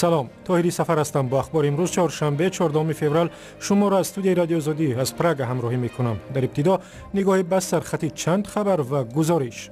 Салом, Тоҳири Сафар ҳастам. Бо ахбори имрӯз, чоршанбе, 14 феврал, шуморо аз студияи Радиои Озодӣ аз Прага ҳамроҳӣ мекунам. Дар ибтидо нигоҳе ба сархати чанд хабар ва гузориш.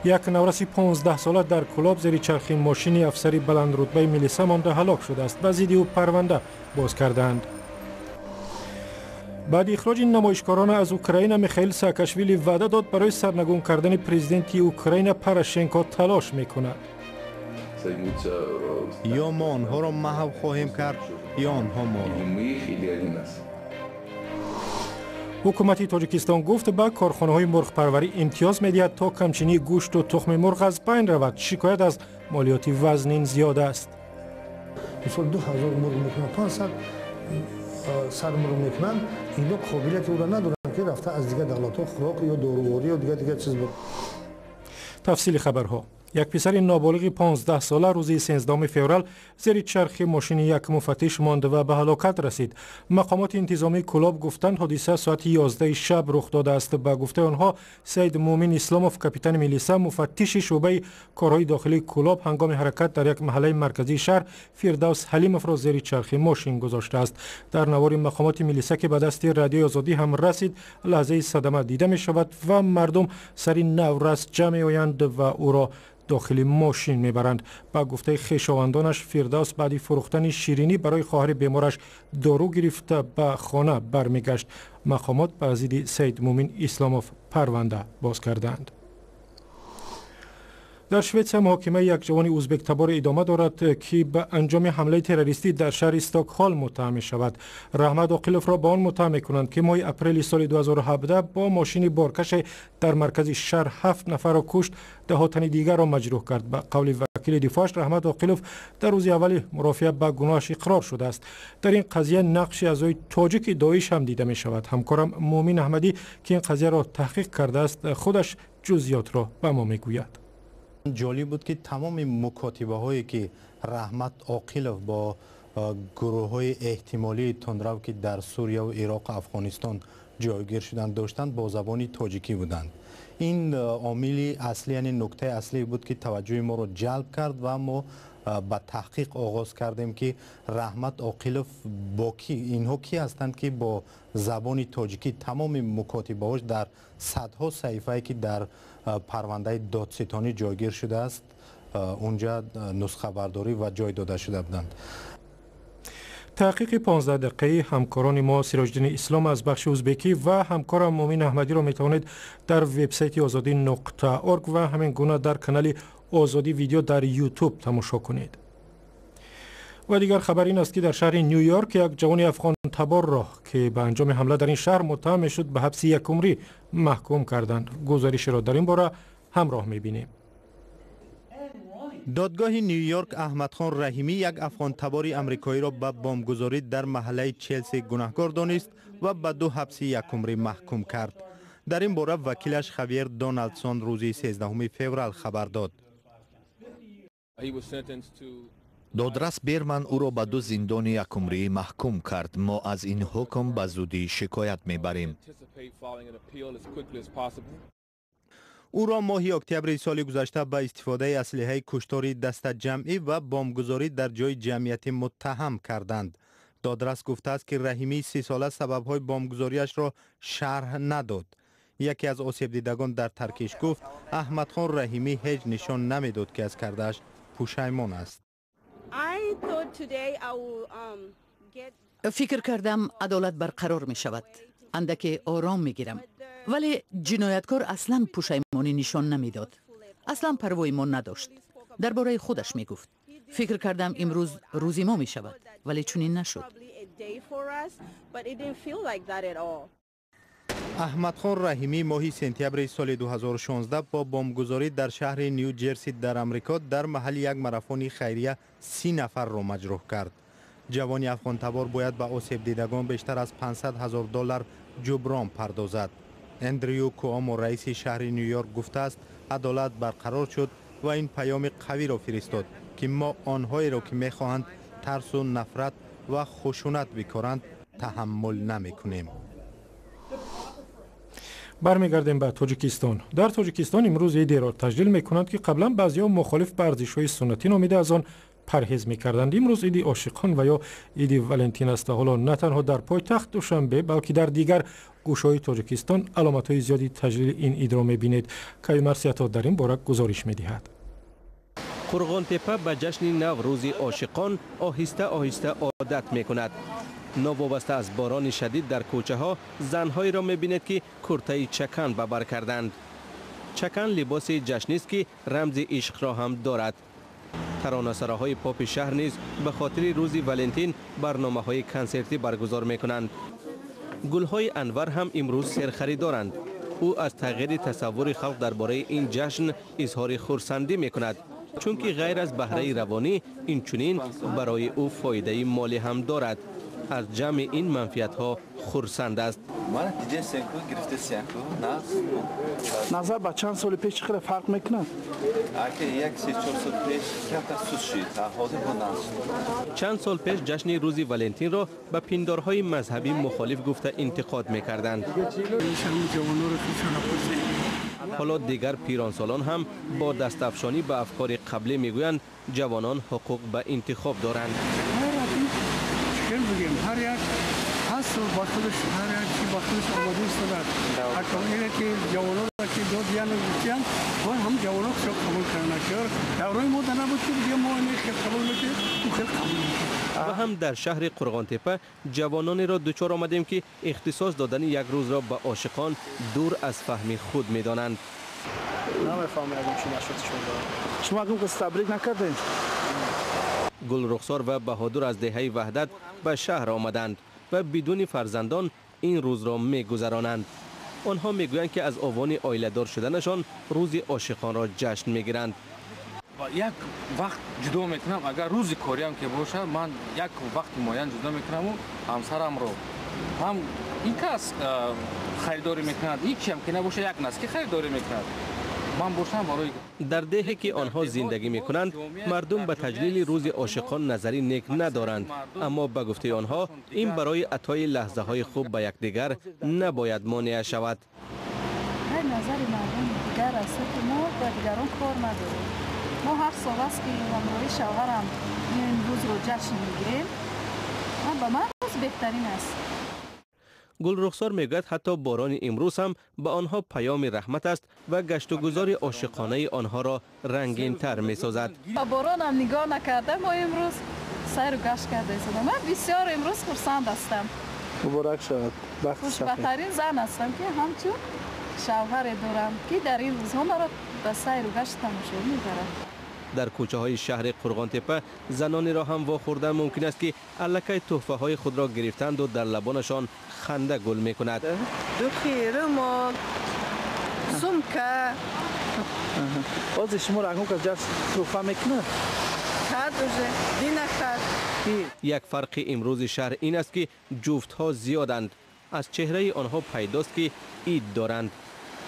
Як навраси 15сола дар Кӯлоб зери чархи мошини афсари баландрутбаи милиса монда ҳалок шудааст. Ба зидди ӯ парванда боз кардаанд. Баъди ихроҷи намоишкорона аз Украина, Михаил Саакашвили ваъда дод, барои сарнагун кардани президенти Украина Порошенко талош мекунад. Ё мо онҳоро маҳв хоҳем кард, ё онҳо моро. Ҳукумати Тоҷикистон гуфт, ба корхонаҳои мурғпарварӣ имтиёз медиҳад, то камчинии гӯшту тухми мурғ аз байн равад. Шикоят аз молиёти вазнин зиёд аст. Мисол, 2000 мурғ мекунанд, 500 сар мурғ мекунанд, инҳо қобилияти ӯро надоранд, ки рафта аз дигар давлатҳо хӯрок ё доруворӣ ё дигар дигар чиз. Тафсили хабарҳо. Як писари ноболиғи 15сола рӯзи 13 феврал зери чархи мошини як муфаттиш монд ва ба ҳалокат расид. Мақомоти интизомии Кӯлоб гуфтанд, ҳодиса соати 11 шаб рух додааст. Ба гуфтаи онҳо, Саид Муъмин Исломов, капитани милиса, муфаттиши шӯъбаи корҳои дохилии Кӯлоб, ҳангоми ҳаракат дар як маҳаллаи марказии шаҳр Фирдавс Ҳалимовро зери чархи мошин гузоштааст. Дар навори мақомоти милиса, ки ба дасти Радиои Озодӣ ҳам расид, лаҳзаи садама дида мешавад ва мардум сари наврас ҷамъ меоянд ва ӯро дохили мошин мебаранд. Ба гуфтаи хешовандонаш, Фирдавс баъди фурӯхтани ширинӣ барои хоҳари бемораш дору гирифта ба хона бармегашт. Мақомот ба зидди Саид Муъмин Исломов парванда боз кардаанд. Дар Шветсия муҳокимаи як ҷавони узбектабор идома дорад, ки ба анҷоми ҳамлаи террористӣ дар шаҳри Стокҳолм муттаҳам мешавад. Раҳмат Оқиловро ба он муттаҳам мекунанд, ки моҳи апрели соли 2017 бо мошини боркаше дар маркази шаҳр ҳафт нафарро кушт, даҳо тани дигарро маҷрӯҳ кард. Ба қавли вакили дифоаш, Раҳмат Оқилов дар рӯзи аввали мурофиа ба гуноҳаш иқрор шудааст. Дар ин қазия нақши аъзои тоҷики Доиш ҳам дида мешавад. Ҳамкорам Муъмин Аҳмадӣ, ки ин қазияро таҳқиқ кардааст, худаш ҷузъиётро ба мо мегӯяд. Ҷолиб буд, ки тамоми мукотибаҳое, ки Раҳмат Оқилов бо гурӯҳҳои эҳтимолии тундрав, ки дар Сурияву Ироқу Афғонистон ҷойгир шуданд, доштанд, бо забони тоҷикӣ буданд. Ин омили аслӣ, яъне нуктаи аслӣ буд, ки таваҷҷӯҳи моро ҷалб кард ва мо ба таҳқиқ оғоз кардем, ки Раҳмат Оқилов бо ки, инҳо ки ҳастанд, ки бо забони тоҷикӣ тамоми мукотибаҳош дар садҳо саҳифае, ки дар парвандаи додситонӣ ҷойгир шудааст, унҷа нусхабардорӣ ва ҷой дода шуда буданд. Таҳқиқи 15 дақиқаи ҳамкорони мо Сироҷиддини Ислом аз бахши узбекӣ ва ҳамкорам Муъмин Аҳмадиро метавонед дар вебсайти озодӣ.org ва ҳамин гуна дар канали Озодӣ Видео дар Ютуб тамошо кунед. Ва дигар хабар ин аст, ки дар шаҳри Ню Йорк як ҷавони афғонтаборро, ки ба анҷоми ҳамла дар ин шаҳр муттаҳам мешуд, ба ҳабси якумрӣ маҳкум карданд. Гузоришеро дар ин бора ҳамроҳ мебинем. Додгоҳи Ню Йорк Аҳмадхон Раҳимӣ, як афғонтабори амрикоиро, ба бомбгузорӣ дар маҳаллаи Челси гунаҳкор донист ва ба ду ҳабси якумрӣ маҳкум кард. Дар ин бора вакилаш Хавьер Доналдсон рӯзи 13 феврал хабар дод. Додрас Берман ӯро ба ду зиндони якумрӣ маҳкум кард. Мо аз ин ҳукм ба зудӣ шикоят мебарем. Ӯро моҳи октябри соли гузашта ба истифодаи аслиҳаи куштори дастаҷамъӣ ва бомбгузорӣ дар ҷои ҷамъиятӣ муттаҳам карданд. Додрас гуфтааст, ки Раҳимии 30сола сабабҳои бомбгузориашро шарҳ надод. Яке аз осебдидагон дар таркиш гуфт, Аҳмадхон Раҳимӣ ҳеҷ нишон намедод, ки аз кардааш пушаймон аст. Фикр кардам, адолат барқарор мешавад, андаке ором мегирам, вале ҷинояткор аслан пушаймонӣ нишон намедод, аслан парвои мо надошт, дар бораи худаш мегуфт. Фикр кардам, имрӯз рӯзи мо мешавад, вале чунин нашуд. Аҳмадхон Раҳимӣ моҳи сентябри соли 2016 бо бомбгузорӣ дар шаҳри Ню Ҷерси дар Амрико дар маҳалли як марафони хайрия 30 нафарро маҷрӯҳ кард. Ҷавони афғонтабор бояд ба осебдидагон бештар аз 500 ҳазор доллар ҷуброн пардозад. Эндрю Куомо, раиси шаҳри Ню Йорк, гуфтааст, адолат барқарор шуд ва ин паёми қавиро фиристод, ки мо онҳоеро, ки мехоҳанд тарсу нафрат ва хушунат бикоранд, таҳаммул намекунем. Бармегардем ба Тоҷикистон. Дар Тоҷикистон имрӯз идеро таҷлил мекунанд, ки қаблан баъзеҳо мухолиф ба арзишҳои суннатӣ номида, аз он парҳез мекарданд. Имрӯз иди ошиқон ва ё иди Валентин аст ва ҳоло на танҳо дар пойтахт Душанбе, балки дар дигар гӯшаҳои Тоҷикистон аломатҳои зиёди таҷлили ин идро мебинед. Каюмарс Ято дар ин бора гузориш медиҳад. Қурғонтепа ба ҷашни Наврӯзи ошиқон оҳиста оҳиста одат мекунад. Новобаста аз борони шадид дар кӯчаҳо занҳоеро мебинед, ки куртаи чакан ба бар карданд. Чакан либоси ҷашнист, ки рамзи ишқро ҳам дорад. Таронасароҳои попи шаҳр низ ба хотири рӯзи Валентин барномаҳои консертӣ баргузор мекунанд. Гулҳои Анвар ҳам имрӯз серхаридоранд. Ӯ аз тағйири тасаввури халқ дар бораи ин ҷашн изҳори хурсандӣ мекунад, чунки ғайр аз баҳраи равонӣ инчунин барои ӯ фоидаи молӣ ҳам дорад. Аз ҷамъи ин манфиатҳо хурсанд аст. Назар ба чанд соли пеш чӣ қадар фарқ мекунад? Чанд сол пеш ҷашни рӯзи Валентинро ба пиндорҳои мазҳабӣ мухолиф гуфта интиқод мекарданд. Ҳоло дигар пиронсолон ҳам бо дастафшонӣ ба афкори қаблӣ мегӯянд, ҷавонон ҳуқуқ ба интихоб доранд. Ҳар як ҳаст ба худаш, ҳар як ки ба худаш омода истодад. Ҳатто ки ҷавононро ки додияну гуфтиянд, бояд ҳам ҷавонон хеле қабул карданд. Давраи мо да набуд, ки дига мо ин хел қабул мекунем, ӯ хел қабул мекунем. Ва ҳам дар шаҳри Қурғонтепа ҷавононеро дучор омадем, ки ихтисос додани як рӯзро ба ошиқон дур аз фаҳми худ медонанд. Намефаҳмам ягон чӣ нашуд. Шумо ягон кас табрик накардед? Гулрухсор ва Баҳодур аз деҳаи Ваҳдат ба шаҳр омаданд ва бидуни фарзандон ин рӯзро мегузаронанд. Онҳо мегӯянд, ки аз овони оиладор шуданашон рӯзи ошиқонро ҷашн мегиранд. Як вақт ҷудо мекунам, агар рӯзи кориам ки бошад, ман як вақти муайян ҷудо мекунаму ҳамсарамро ҳам ин кас харидорӣ мекунад, ҳичиам ки набошад, як наски харидорӣ мекунад. Дар деҳе ки онҳо зиндагӣ мекунанд, мардум ба таҷлили рӯзи ошиқон назари нек надоранд, аммо ба гуфтаи онҳо ин барои атои лаҳзаҳои хуб ба якдигар набояд монеа шавад. Назари мардум дигар аст, ки мо ба дигарон кор надорем. Мо ҳар сол аст, ки ҳамроҳи шавҳарам ин рӯзро ҷашн мегирем. Ба ман рӯз беҳтарин аст. Гулрухсор мегӯяд, ҳатто борони имрӯз ҳам ба онҳо паёми раҳмат аст ва гаштугузори ошиқонаи онҳоро рангинтар месозад. Ба боронам нигоҳ накарда мо имрӯз сайру гашт карда истодам. Ман бисёр имрӯз хурсанд ҳастам. Муборак шавад. Хушбахттарин зан ҳастам, ки ҳамчун шавҳаре дорам, ки дар ин рӯзҳо маро ба сайру гашт тамошо мебарад. Дар кӯчаҳои шаҳри Қурғонтепа занонеро ҳам вохӯрдан мумкин аст, ки аллакай тӯҳфаҳои худро гирифтанду дар лабонашон ханда гул мекунад. Духи, румол, сумка. Ҳозир шуморо ягон кас ҷаст тӯҳфа мекунад? Кард уже, дина кард. Як фарқи имрӯзи шаҳр ин аст, ки ҷуфтҳо зиёданд. Аз чеҳраи онҳо пайдост, ки ид доранд.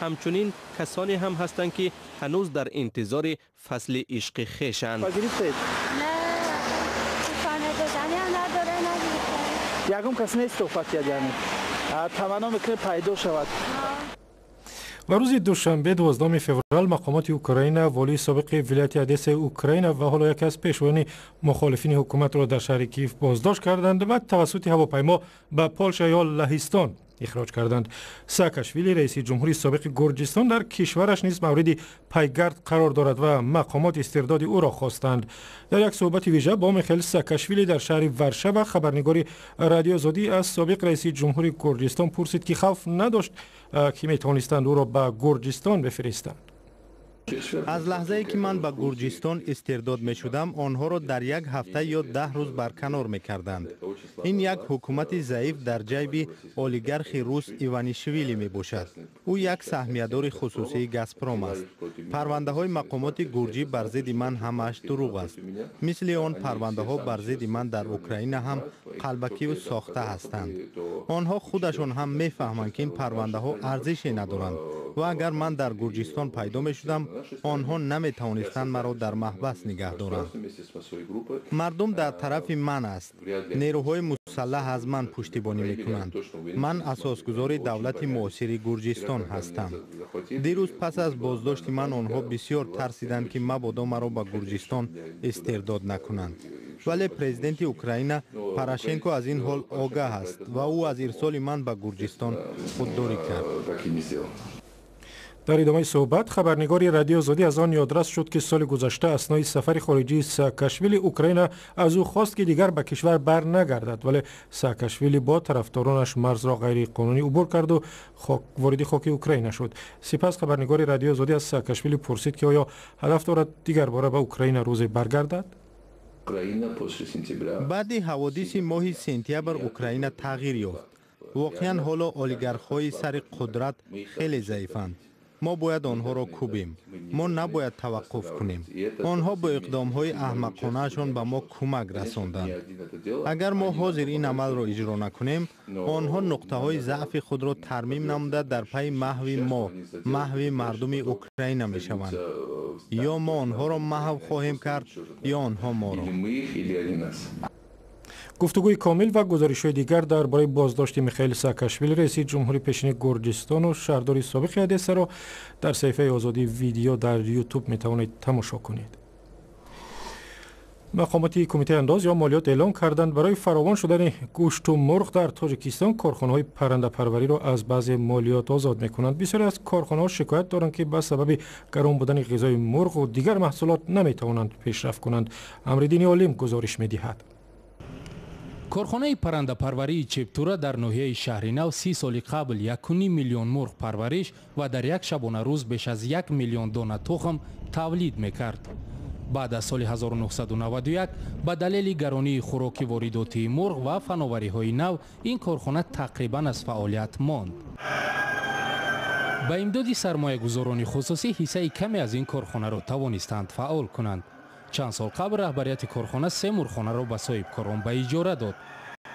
Ҳамчунин касоне ҳам ҳастанд, ки ҳанӯз дар интизори фасли ишқи хешанд. Ягон кас нест тӯҳфа кияд, яъне таманно мекунед пайдо шавад. Ва рӯзи душанбе 12 феврал мақомоти Украина волии собиқи вилояти Одессаи Украина ва ҳоло яке аз пешвоёни мухолифини ҳукуматро дар шаҳри Киев боздошт карданд ва тавассути ҳавопаймо ба Полша ё Лаҳистон ихроҷ карданд. Саакашвили, раиси ҷумҳури собиқи Гурҷистон, дар кишвараш низ мавриди пайгард қарор дорад ва мақомот истирдоди ӯро хостанд. Дар як суҳбати вижа бо Михаил Саакашвили дар шаҳри Варшава хабарнигори Радио Озодӣ аз собиқ раиси ҷумҳури Гурҷистон пурсид, ки хавф надошт, ки метавонистанд ӯро ба Гурҷистон бифиристанд. Аз лаҳзае ки ман ба Гурҷистон истирдод мешудам, онҳоро дар як ҳафта ё 10 рӯз барканор мекарданд. Ин як ҳукумати заиф дар ҷайби олигархи рус Иванишвили мебошад. Ӯ як саҳмиядори хусусии Газпром аст. Парвандаҳои мақомоти гурҷӣ бар зидди ман ҳамааш дурӯғ аст. Мисли он парвандаҳо бар зидди ман дар Украина ҳам қалбакиву сохта ҳастанд. Онҳо худашон ҳам мефаҳманд, ки ин парвандаҳо арзише надоранд ва агар ман дар Гурҷистон пайдо мешудам, онҳо наметавонистанд маро дар маҳбас нигаҳ доранд. Мардум дар тарафи ман аст. Нерӯҳои мусаллаҳ аз ман пуштибонӣ мекунанд. Ман асосгузори давлати муосири Гурҷистон ҳастам. Дирӯз пас аз боздошти ман онҳо бисёр тарсиданд, ки мабодо маро ба Гурҷистон истирдод накунанд. Вале президенти Украина Порошенко аз ин ҳол огаҳ аст ва ӯ аз ирсоли ман ба Гурҷистон худдорӣ кард. Дар идомаи суҳбат хабарнигори Радиои Озодӣ аз он ёдрас шуд, ки соли гузашта аснои сафари хориҷии Саакашвили Украина аз ӯ хост, ки дигар ба кишвар бар нагардад, вале Саакашвили бо тарафдоронаш марзро ғайриқонунӣ убур карду вориди хоки Украина шуд. Сипас хабарнигори Радиои Озодӣ аз Саакашвили пурсид, ки оё ҳадаф дорад дигарбора ба Украина рӯзе баргардад. Баъди ҳаводиси моҳи сентябр Украина тағйир ёфт. Воқеан ҳоло олигархҳои сари қудрат хеле заифанд. Мо бояд онҳоро кӯбем. Мо набояд таваққуф кунем. Онҳо бо иқдомҳои аҳмақонаашон ба мо кӯмак расонданд. Агар мо ҳозир ин амалро иҷро накунем, онҳо нуқтаҳои заъфи худро тармим намуда дар пайи маҳви мо, маҳви мардуми Украина мешаванд. Ё мо онҳоро маҳв хоҳем кард, ё онҳо моро. Гуфтугӯи комил ва гузоришҳои дигар дар бораи боздошти Михаил Саакашвили, раиси ҷумҳури пешини Гурҷистону шаҳрдори собиқи Одессаро дар саҳифаи Озодӣ видео дар Ютуб метавонед тамошо кунед. Мақомоти кумитаи андоз ё молиёт эълон карданд, барои фаровон шудани гӯшту мурғ дар Тоҷикистон корхонаҳои паррандапарвариро аз баъзе молиёт озод мекунанд. Бисёре аз корхонаҳо шикоят доранд, ки ба сабаби гарон будани ғизои мурғу дигар маҳсулот наметавонанд пешрафт кунанд. Амриддини Олим гузориш медиҳад. Корхонаи паррандапарварии Чептура дар ноҳияи Шаҳринав 30 соли қабл 1,5 миллион мурғ парвариш ва дар як шабонарӯз беш аз 1 миллион дона тухм тавлид мекард. Баъд аз соли 1991 ба далели гаронии хӯроки воридотии мурғ ва фановариҳои нав ин корхона тақрибан аз фаъолият монд. Ба имдоди сармоягузорони хусусӣ ҳиссаи каме аз ин корхонаро тавонистанд фаъол кунанд. Чанд сол қабл раҳбарияти корхона 3 мурғхонаро ба соҳибкорон ба иҷора дод.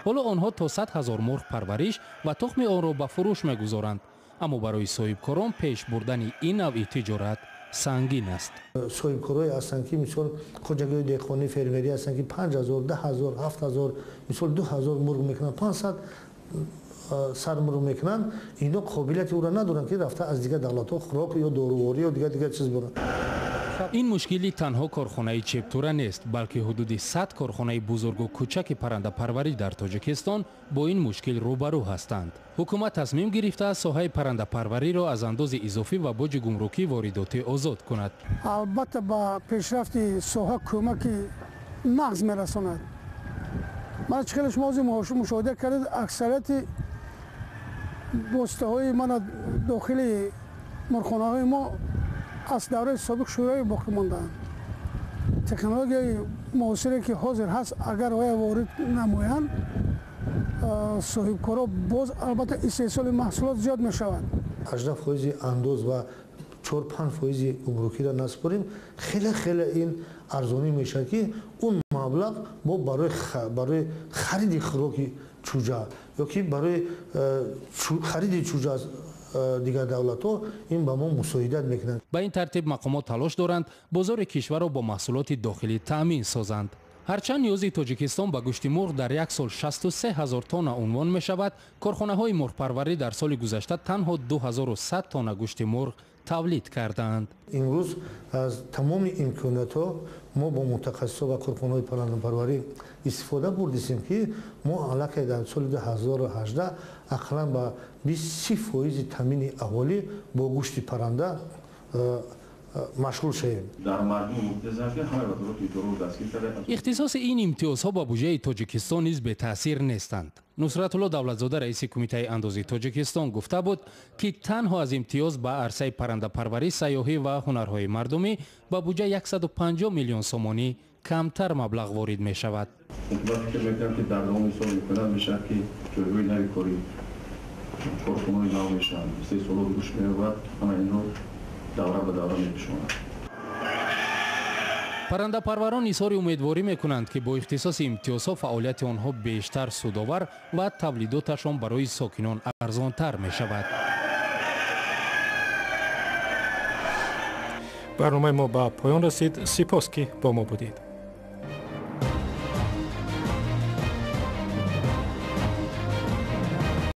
Ҳоло онҳо то 100 ҳазор мурғ парвариш ва тухми онро ба фурӯш мегузоранд. Аммо барои соҳибкорон пеш бурдани ин навъи тиҷорат сангин аст. Соҳибкорое ҳастанд, ки мисол хоҷагиҳои деҳқонӣ, фермерӣ ҳастанд, ки 5000, 10000, 7000, мисол 2000 мурғ мекунанд, 500 сар мурғ мекунанд. Инҳо қобилияти ӯро надоранд, ки рафта аз дигар давлатҳо хӯрок ё доруворӣ ё дигар чиз буранд. Ин мушкили танҳо корхонаи Чептура нест, балки ҳудуди 100 корхонаи бузургу кӯчаки паррандапарварӣ дар Тоҷикистон бо ин мушкил рӯбарӯ ҳастанд. Ҳукумат тасмим гирифтааст соҳаи паррандапарвариро аз андози изофӣ ва боҷи гумрукӣ воридотӣ озод кунад. Албатта ба пешрафти соҳа кӯмаки нағз мерасонад. Ман чӣ хеле шумо ҳозир мушоҳида кардед, аксарияти воситаҳои мана дохили мурғхонаҳои мо аз давраи собиқ Шӯравӣ боқӣ мондаанд. Технологияи муосире ки ҳозир ҳаст, агар оя ворид намоянд, соҳибкоро боз албатта истеҳсоли маҳсулот зиёд мешавад. 18% андоз ва 4-5% гумрукиро насупорем, хеле хеле ин арзонӣ мешавад, ки он маблағ мо барои хариди хӯроки чӯҷа ё ки барои хариди чӯҷа аз дигар давлатҳо ин ба мо мусоидат мекунанд. Ба ин тартиб мақомот талош доранд бозори кишварро бо маҳсулоти дохилӣ таъмин созанд. Ҳарчанд ниёзи Тоҷикистон ба гӯшти мурғ дар як сол 63 ҳазор тонна унвон мешавад, корхонаҳои мурғпарварӣ дар соли гузашта танҳо 2100 тонна гӯшти мурғ тавлид кардаанд. Имрӯз аз тамоми имкониятҳо мо бо мутахассисо ва корхонаҳои паррандапарварӣ истифода бурдистем, ки мо аллакай дар соли 2018 ақаллан ба 20-30% таъмини аҳолӣ бо гӯшти парранда машғул шавем. Ихтисоси ин имтиёзҳо ба буҷаи Тоҷикистон низ бетаъсир нестанд. Нусратулло Давлатзода, раиси кумитаи андози Тоҷикистон, гуфта буд, ки танҳо аз имтиёз ба арсаи паррандапарварӣ, сайёҳӣ ва ҳунарҳои мардумӣ ба буҷа 150 миллион сомонӣ камтар маблағ ворид мешавад. Ман фикр мекунам, ки дар давоми сол имконият мешавад, ки ҷойҳои нави корӣ, корхонаҳои нав мешаванд, истеҳсолот рушд меёбад, ҳама инро давра ба давра мепӯшонад. Паррандапарварон изҳори умедворӣ мекунанд, ки бо ихтисоси имтиёзҳо фаъолияти онҳо бештар судовар ва тавлидоташон барои сокинон арзонтар мешавад. Барномаи мо ба поён расид. Сипос, ки бо мо будед.